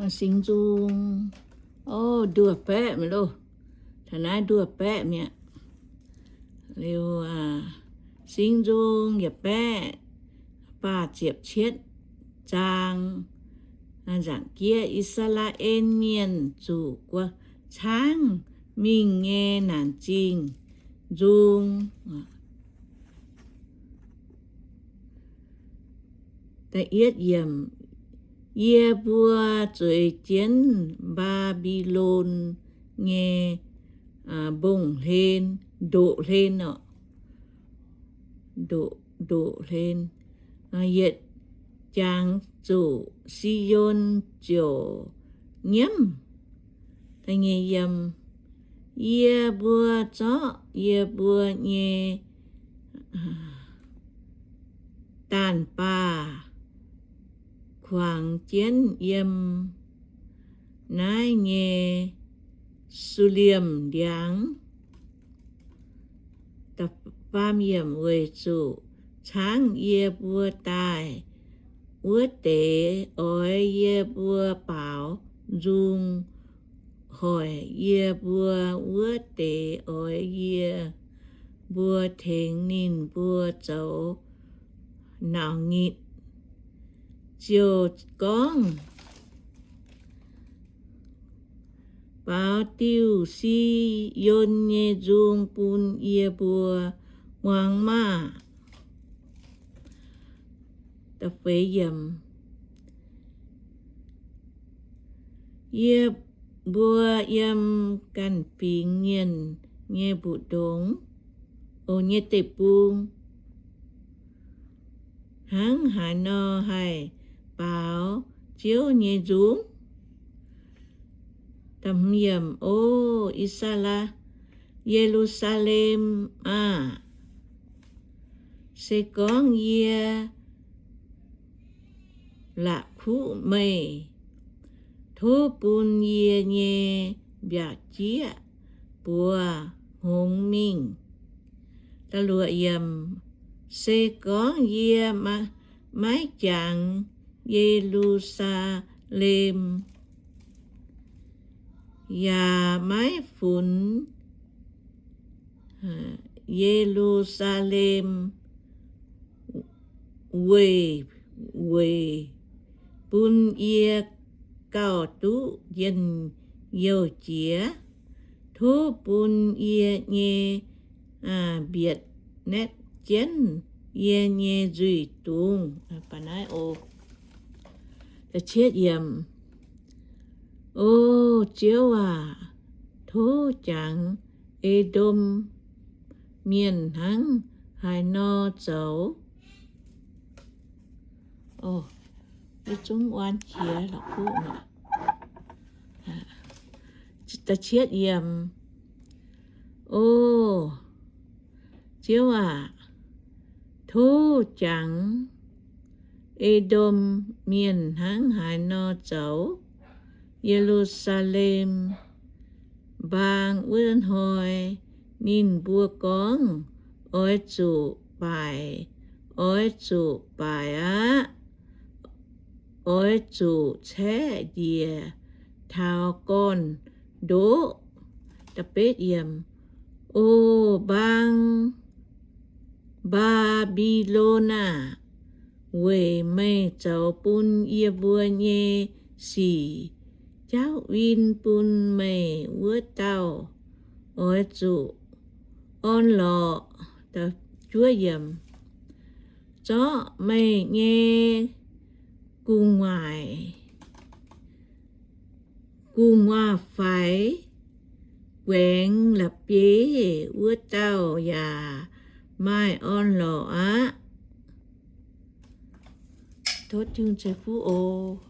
Singx Nzung, o, nduov baeqv mi'aqv loh. Taux naaiv nduov baeqv mi'aqv. Liuz, Singx Nzung yietc baeqv faah ziepc cietv zaang, nzaangc jieqv, I^saa^laa^en Mienh zuqc guo caangv mingh nyei naanc zingh nzung. Yie mbuo zueiz jienv Mbaa^mbi^lon nyei mbong-hlen, ndoqv-hlen oc, ndoqv-hlen, yietc jangx zuqc Si^on ziouc nyiemv. Yie mbuo zorqv yie mbuo nyei daanh baah kuangx jienv yiem naaiv nyei Suliemh ndiangx. Weic zuqc caangv yie mbuo daaih wuov deix oix yie mbuo baaux nzung hoic yie mbuo, wuov deix oix yie mbuo tengx ninh mbuo zoux nauc nyitc. Ziouc gorngv, Baaux diuh Si^on nyei nzung bun yie mbuo muangx maah! Yie mbuo yiem ganh fingx mienh nyei mbu'ndongx, o, nyei deic-bung, hnangv haaix nor haih baaux Ziouv nyei nzung? O I^saa^laa, Ye^lu^saa^lem aah! Se gorngv yie la'kuqv meih, tov bun yie nyei mbiaauc jieqv buoz hngongx mingh. Se gorngv yie maiv jangx Ye^lu^saa^lem, yaac maiv funx Ye^lu^saa^lem weic weic bun yie gauh duqv njien-youh jiex, tov bun yie nyei mbietc naetv jienv yie nyei nzuih dungz. O Ziouv aac, tov jangx E^ndom Mienh hnangv haaix nor zoux? O Ziouv aac, tov jangx E^ndom Mienh hnangv haaix nor zoux? Ye^lu^saa^lem Mbaang wuov hnoi ninh mbuo gorngv, Oix zuqc baaic, oix zuqc baaic aqv. Oix zuqc caeqv njiec taux gorn-ndoqv. O mbaang Mbaa^mbi^lon aah! Weic meih zoux bun yie mbuo nyei sic jauv win bun meih wuov dauh, oix zuqc orn-lorqc. Zorqv meih nyei gu'nguaaic, gu'nguaaz-faix guaengx la'bieiv wuov dauh yaac maaih orn-lorqc aqv. Tov Tin-Hungh ceix fuqv oc.